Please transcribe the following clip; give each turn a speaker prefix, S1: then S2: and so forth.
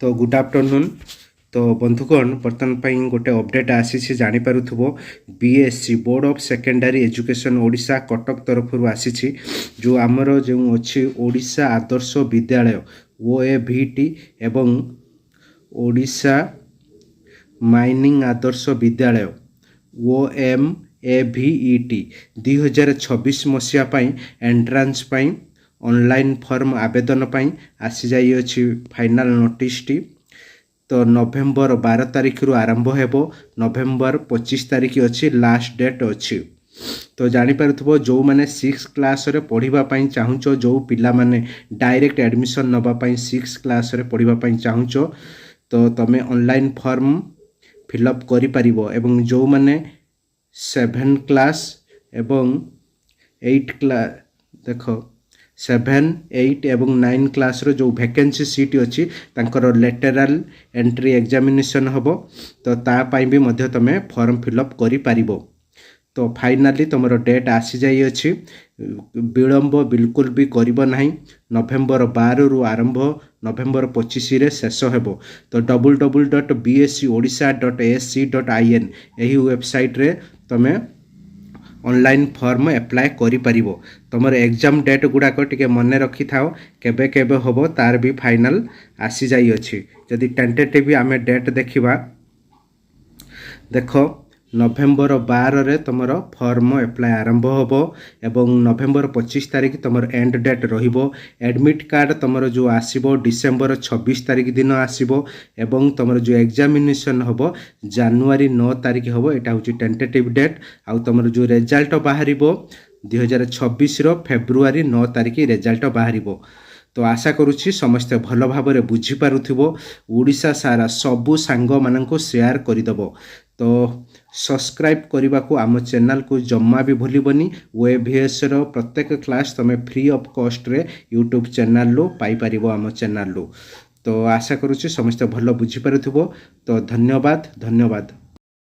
S1: ତ good afternoon. ତ ବନ୍ଧୁଗଣ, ବର୍ତ୍ତମାନ ପାଇଁ ଗୋଟେ ଅପଡ଼େଟ୍ ଆସିଛି, ଜାଣିପାରୁଥିବ। BSE, board of secondary education, Odisha, Cuttack ତରଫରୁ ଆସିଛି। ଯେଉଁ ଆମର ଯେଉଁ ଅଛି ଓଡ଼ିଶା ଆଦର୍ଶ ବିଦ୍ୟାଳୟ, OAVT, ଏବଂ ଓଡ଼ିଶା ମାଇନିଂ ଆଦର୍ଶ ବିଦ୍ୟାଳୟ, OMAVET, 2026 ମସିହା ପାଇଁ ଏଣ୍ଟ୍ରାନ୍ସ ପାଇଁ ଅନଲାଇନ୍ ଫର୍ମ ଆବେଦନ ପାଇଁ ଆସିଯାଇଅଛି ଫାଇନାଲ୍ ନୋଟିସଟି। ତ ନଭେମ୍ବର 12 ତାରିଖରୁ ଆରମ୍ଭ ହେବ, ନଭେମ୍ବର 25 ତାରିଖ ଅଛି, ଲାଷ୍ଟ ଡେଟ୍ ଅଛି। ତ ଜାଣିପାରୁଥିବ, ଯେଉଁମାନେ ସିକ୍ସ କ୍ଲାସ୍ରେ ପଢ଼ିବା ପାଇଁ ଚାହୁଁଛ, ଯେଉଁ ପିଲାମାନେ ଡାଇରେକ୍ଟ ଆଡ଼ମିସନ୍ ନେବା ପାଇଁ ସିକ୍ସ କ୍ଲାସ୍ରେ ପଢ଼ିବା ପାଇଁ ଚାହୁଁଛ, ତ ତୁମେ ଅନଲାଇନ୍ ଫର୍ମ ଫିଲ୍ଅପ୍ କରିପାରିବ। ଏବଂ ଯେଉଁମାନେ ସେଭେନ୍ କ୍ଲାସ୍ ଏବଂ ଏଇଟ୍ କ୍ଲାସ୍, ଦେଖ, ସେଭେନ୍, ଏଇଟ୍ ଏବଂ ନାଇନ୍ କ୍ଲାସ୍ର ଯେଉଁ ଭ୍ୟାକେନ୍ସି ସିଟ୍ ଅଛି, ତାଙ୍କର ଲେଟେରାଲ୍ ଏଣ୍ଟ୍ରି ଏକ୍ଜାମିନେସନ୍ ହେବ। ତ ତା ପାଇଁ ବି ମଧ୍ୟ ତୁମେ ଫର୍ମ ଫିଲ୍ଅପ୍ କରିପାରିବ। ତ ଫାଇନାଲି ତୁମର ଡେଟ୍ ଆସିଯାଇଅଛି, ବିଳମ୍ବ ବିଲକୁଲ ବି କରିବ ନାହିଁ। ନଭେମ୍ବର 12ରୁ ଆରମ୍ଭ, ନଭେମ୍ବର 25ରେ ଶେଷ ହେବ। ତ ww.bseodisha.ac.in, ଏହି ୱେବସାଇଟ୍ରେ ତୁମେ ଅନଲାଇନ୍ ଫର୍ମ ଆପ୍ଲାଏ କରିପାରିବ। ତୁମର ଏକ୍ଜାମ୍ ଡେଟ୍ ଗୁଡ଼ାକ ଟିକେ ମନେ ରଖିଥାଅ, କେବେ କେବେ ହେବ ତାର ବି ଫାଇନାଲ୍ ଆସିଯାଇଅଛି। ଯଦି ଟେଣ୍ଟେଟିଭ୍ ଆମେ ଡେଟ୍ ଦେଖିବା, ଦେଖ, ନଭେମ୍ବର 12ରେ ତୁମର ଫର୍ମ ଆପ୍ଲାଏ ଆରମ୍ଭ ହେବ ଏବଂ ନଭେମ୍ବର 25 ତାରିଖ ତୁମର ଏଣ୍ଡ ଡେଟ୍ ରହିବ। ଆଡ଼ମିଟ୍ କାର୍ଡ଼ ତୁମର ଯେଉଁ ଆସିବ, ଡିସେମ୍ବର 26 ତାରିଖ ଦିନ ଆସିବ ଏବଂ ତୁମର ଯେଉଁ ଏକ୍ଜାମିନେସନ୍ ହେବ, ଜାନୁଆରୀ 9 ତାରିଖ ହେବ। ଏଇଟା ହେଉଛି ଟେଣ୍ଟେଟିଭ୍ ଡେଟ୍। ଆଉ ତୁମର ଯେଉଁ ରେଜଲ୍ଟ ବାହାରିବ, 2026ର ଫେବୃଆରୀ 9 ତାରିଖ ରେଜଲ୍ଟ ବାହାରିବ। ତ ଆଶା କରୁଛି ସମସ୍ତେ ଭଲ ଭାବରେ ବୁଝିପାରୁଥିବ। ଓଡ଼ିଶା ସାରା ସବୁ ସାଙ୍ଗମାନଙ୍କୁ ସେୟାର କରିଦେବ। ତ ସବସ୍କ୍ରାଇବ୍ କରିବାକୁ ଆମ ଚ୍ୟାନେଲକୁ ଜମା ବି ଭୁଲିବନି। ଓଏଭିଏସ୍ର ପ୍ରତ୍ୟେକ କ୍ଲାସ୍ ତୁମେ ଫ୍ରି ଅଫ୍ କଷ୍ଟରେ ୟୁଟ୍ୟୁବ୍ ଚ୍ୟାନେଲରୁ ପାଇପାରିବ, ଆମ ଚ୍ୟାନେଲରୁ। ତ ଆଶା କରୁଛି ସମସ୍ତେ ଭଲ ବୁଝିପାରୁଥିବ। ତ ଧନ୍ୟବାଦ, ଧନ୍ୟବାଦ।